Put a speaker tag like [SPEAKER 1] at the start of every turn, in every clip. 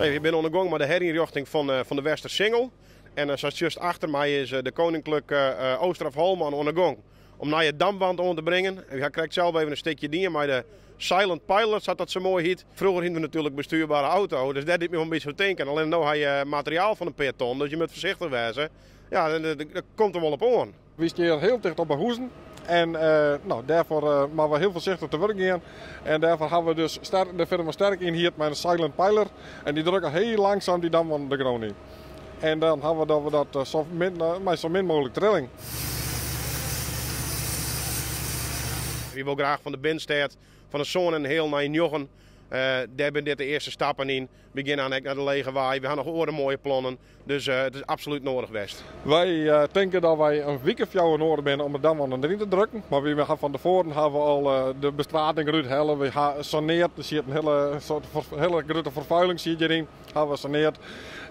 [SPEAKER 1] Wy binne oan de gong mei de herynrjochting fan de Westersingel. En sa't sjochst achter my is de Koninklijke Oosteraf Holman oan de gong om nije damwand oan te bringen. En wy ha krekt sels even in stikje dien mei de Silent Pilot, sa't dat sa moai hjit. Froeger hiene we natuerlik bestuurbare auto, dus dêr die my wol in bytsje oan tinken. Allinnich no ha je materiaal fan in pear ton, dus je moatte foarsichtich wêze. Ja, dat komt der wol op oan.
[SPEAKER 2] Wy stean hiel ticht op de huzen en no, dêrfoar moatte we hiel foarsichtich te wurk gean. En dêrfoar hawwe we dus de firma Sterk ynhierd mei in Silent Piler. En dy drukke hiel langsum dy damwand de grûn yn. En dan hawwe we dat we dat sa min, mei sa min mooglik trilling.
[SPEAKER 1] Wy wolle graach fan de binnenstêd fan de sân en in heal nei njoggen. Dêr binne dit de earste stappen yn. Wy gean dan ek nei de Lege Wei. We ha noch oare moaie plannen. Dus it is absolút noadich west.
[SPEAKER 2] Wy tinke dat wy in wike fjouwer noadich binne om de damwanden deryn te drukken. Mar wy ha fan tefoaren hawwe we al de bestrating derút helle. Wy ha saneard. Der siet in hiele soart hiele grutte ferfuiling siet hjiryn. Hawwe we saneard.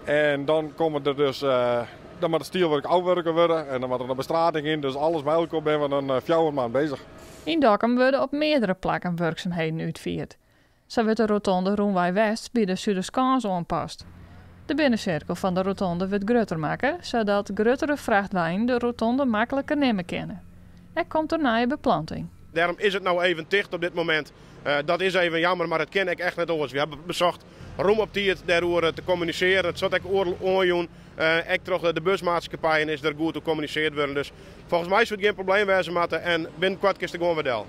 [SPEAKER 2] En dan komme der dus, dan moat it stielwurk ôfwurke wurde en dan moat der de bestrating yn. Dus alles mei elkoar binne we in 4 maand beuzich.
[SPEAKER 3] Yn Dokkum wurde op meardere plakken wurksumheden útfierd. Sa wurdt de rotonde Rûnwei West by de Suderskâns oanpast. De binnensirkel fan de rotonde wurdt grutter makke, sadat gruttere frachtweinen de rotonde makliker nimme kinne. Ek komt der nije beplanting.
[SPEAKER 1] Dêrom is it no even ticht op dit momint. Dat is even jammer, mar it kin ek echt net oars. Wy hawwe besocht rom op tiid dêroer te kommunisearjen. It sat ek oeral oanjûn. Ek troch de busmaatskippijen is der goed oer kommuniseard wurden. Dus folgens my soe it gjin probleem wêze moatte en binnenkoart kinst der gewoan wer del.